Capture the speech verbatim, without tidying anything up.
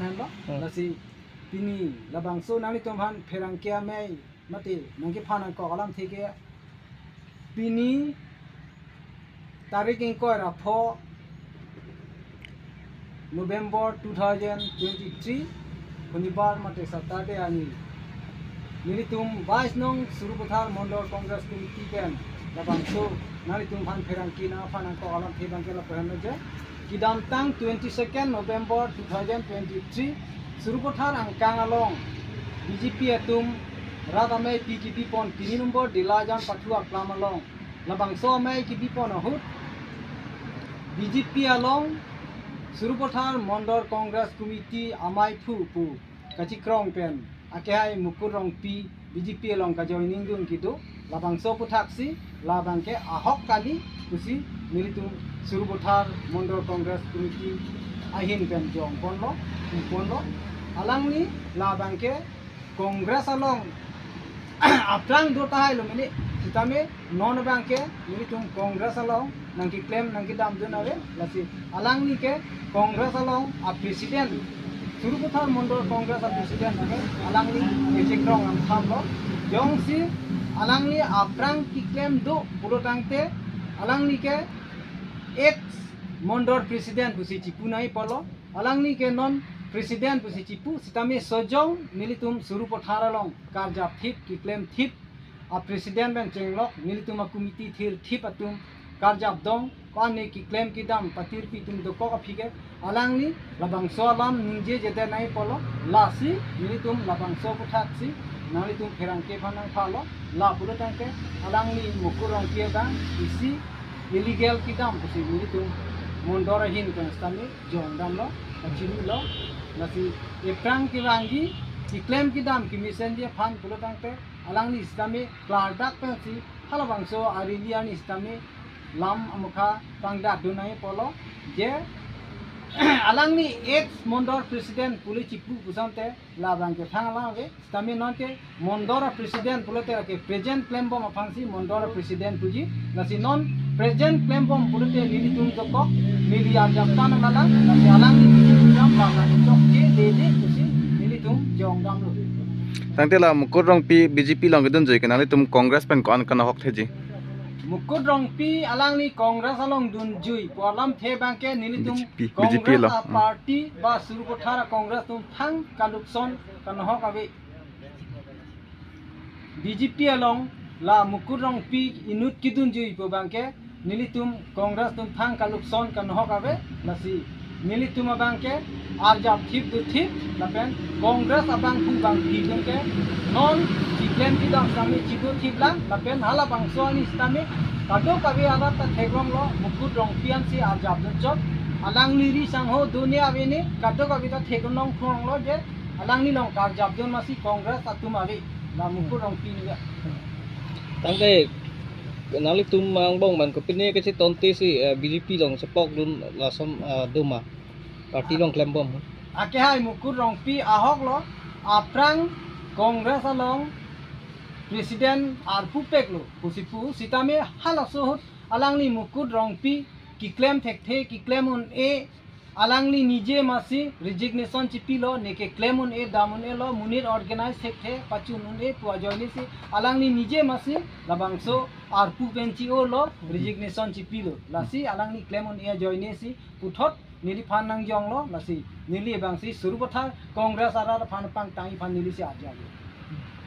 Henlo, hmm, lasi pini labangso nanglitum aphan pherangke amei mate nangkephan nangkok alamthe ke pini tarik ingkoi ra pho November two thousand twenty-three, Shonibar mate Saturday arni, nelitum bais nong Sarupathar Mondol Congress Committee pen labangso nanglitum aphan pherangke nangkephan nangkok alamthe abangke lapu henlo je, kedamtang twenty-second November two thousand twenty-three, Sarupathar angkang along B J P atum rat amei pi kebipon, tini number Dilajan Pathu aklam along labangso amei kebipon ahut B J P along Sarupathar Mondol Congress Committee amei phu pu kachikrong pen akehai Mukut Rongpi B J P along kajoining dun kedo, labangso aphuthaksi labangke ahok kali pusi nelitum Sarupathar Mondol Congress Committee ahin pen jongponlo, ingponlo. Alangli labangke Congress along aphrang do tahai lo mene, sitame non abangke nelitum Congress along nangkeklem nangkedam dun ave, lasi alangli ke Congress along a president, Sarupathar Mondol Congress a president ave, alangli kechikrong angthamlo. Jongsi alangli aphrang keklem do pulo tangte alangli ke ex Mondol president pusi chipu nangji pulo. Alangli ke non president pusi chipu, sitame sojong nelitum Sarupathar along karjap thip, keklem thip, a president pen chenglok nelitum a committee thir thip atum karjap dong, ko-an ne keklem kedam patirpi atum dokok aphi ke alangli labangso alam ningje jede nangji pulo, lasi nelitum labangso aphuthaksi nanglitum pherangke aphan nangthalo, lapulo tangte alangli Mukut Rongpi abang isi illegal kedam pusi nelitum Mondol ahin pen sitame jongdamlo, kachinulo, lasi ephrang kevangji, keklem kedam kemesenji aphan pulo tangte alangli sitame klardak pensi halabangso a rally arni sitame lam amokha pangdak dun nangji pulo je alangli ex Mondol president pule chipu pu asonte labangke thang alam ave, sitame nonke Mondol a president pulote ke present klembom aphansi Mondol a president puji, lasi non present klembom pulote nelitum dokok, neli arjap tan alala, lasi alangli nelitum jam bang nang chokche dede pusi nelitum jongdamlo. Tangte la Mukut Rongpi B J P along kedunjui ke nanglitum Congress pen ko-an kanahok theji? Mukut Rongpi alangli Congress along dunjui pu alamthe abangke nelitum B J P, B J P Congress lo. A party ba Sarupathar a Congress atum thang kalukson kanahok ave. B J P along la Mukut Rongpi inut kedunjui pu abangke nelitum Congress atum thang kalukson kanahok ave, lasi nelitum abangke arjap thip do thip lapen Congress abangphu bangphi atum ke non chiklem kedam sitame chido thip lang, lapen halabangso arni sitame kadokave arat ta theklonglo, Mukut Rongpi ansi arjap dun chot, alangli ri sangho do ne ave ne kadokave ta theklong khonglo je alangli along karjap dun masi Congress atum ave, la Mukut Rongpi ne. Tangte nanglitum angbong man kopine kachetonte si, eh, B J P along chepok dun lason, eh, do ma? Party along klembom. Akehai Mukut Rongpi ahok lo, aphrang Congress along president arpu pek lo pusi pu, sitame halaso ahut alangli Mukut Rongpi keklem thekthe, keklem un-e, alangli nije masi resignation chipilo, ne keklem un-e, dam un-elo, monit organize thekthe, pachun un-e pu ajoine si alangli nije masi labangso arpu pen chi-olo, resignation chipilo, lasi alangli klem un-e ajoine si puthot neliphan nangjonglo, lasi neli abangsi Sarupathar Congress arat aphan pangtangji aphan neli si arjaplo.